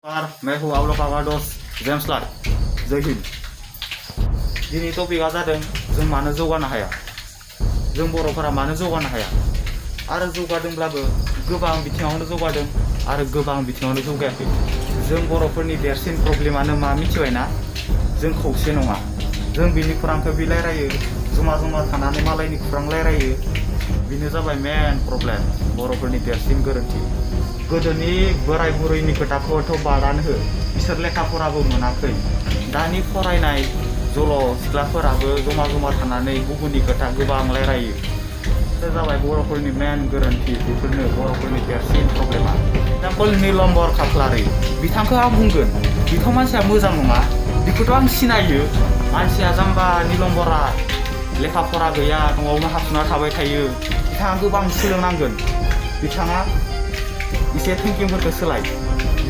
मैं हूँ आप लोग का दोस्त जेम्स लाट जय हिंद दिनै टपिकआ जादों जों मानो जौगानो हाया जों बर'फोरा मानो जौगानो हाया आरो जौगादोंब्लाबो गोबां बिथिङावनो जौगादों आरो गोबां बिथिङावनो जौगायाखै जों बर'फोरनि देरसिन प्रब्लेमानो मा मिथिबायना जों खौसे नङा जों बिनि खौरांखौ बिलायरायो जमा जमा थानानै मालायनि खौरां रायरायो बेनो जाबाय मेन प्रब्लेम बर'फोरनि देरसिन गोरोन्थि गोदोनि बोराय बुरैनि खोथाखौथ' बादानो हो बिसोर लेखा फराबो मोनाखै दानि फरायनाय जल' सिख्लाफोराबो जमा जमा थानानै गुबुननि खोथा गोबां रायरायो बे जाबाय बर'फोरनि मेन गोरोन्थि बेफोरनो बर'फोरनि देरसिन प्रब्लेमा एग्जाम्पल नीलम्बर खाख्लारि बिथांखौ आं बुंगोन बिथ' मानसिया मोजां नङा बेखौथ' आं सिनायो मानसिया जाम्बा नीलम्बरा लेखा फरा गैया न'आवनो हाबसोना थाबाय थायो बिथाङा गोबां सोलोंनांगोन बिथाङा इसे थिंकिंफोरखौ सोलाय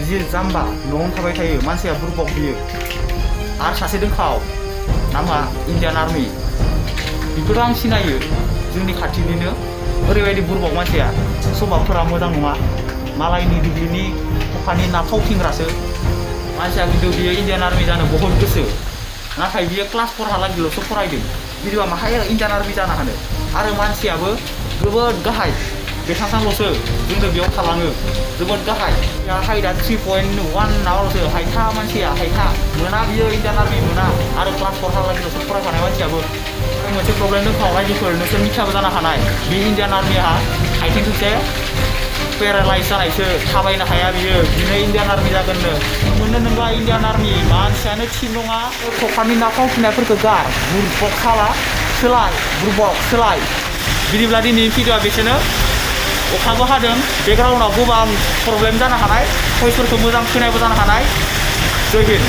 जि जाम्बा न'आवनो थाबाय थायो मानसिया बुरबक बियो आरो सासे दंखाव नामा इण्डियान आर्मि बेखौथ' आं सिनायो जोंनि खाथिनिनो ओरैबायदि बुरबक मानसिया स्वभाबफोरा मोजां नङा मालायनि दुब्लिनि अखानि ना फावथिंग्रासो मानसिया खिन्थु बियो इण्डियान आर्मि जानो बहुत गोसो नाथाय बियो क्लास 4 हालागैल'सो फरायदों बिदिबा माहाय इण्डियान आर्मि जानो हानो आरो मानसियाबो जोबोद गाहाय बेसांसांल'सो जोंनो बेयाव थालाङो जोबोद गाहाय हाइटआ 3.1 नावल'सो हाइथा मानसिया हाइथा मोना बियो इण्डियान आर्मि मोना आरो क्लास 4 हालागैल'सो फरायखानाय मानसियाबो मोनसे प्रब्लेम दंखाव रायजोफोर नोंसोर मिथियाबो जानो हानाय बे इण्डियान आर्मिया आथिं थोंसे पेरालाइज जानायसो थाबायनो हाया बियो बिनो इण्डियान आर्मि जागोननो मोननो नोंबा इण्डियान आर्मि मानसियानो थिग नङा खखानि ना फावथिनायफोरखौ गार बुरबक खाला सोलाय बुरबक सोलाय बिदिब्ला दिनैनि भिडिअ'आ बेसोनो अखाबो हादों बेकग्राउन्डआव गोबां प्रब्लेम जानो हानाय भइसफोरखौ मोजां खोनायाबो जानो हानाय जय हिन्द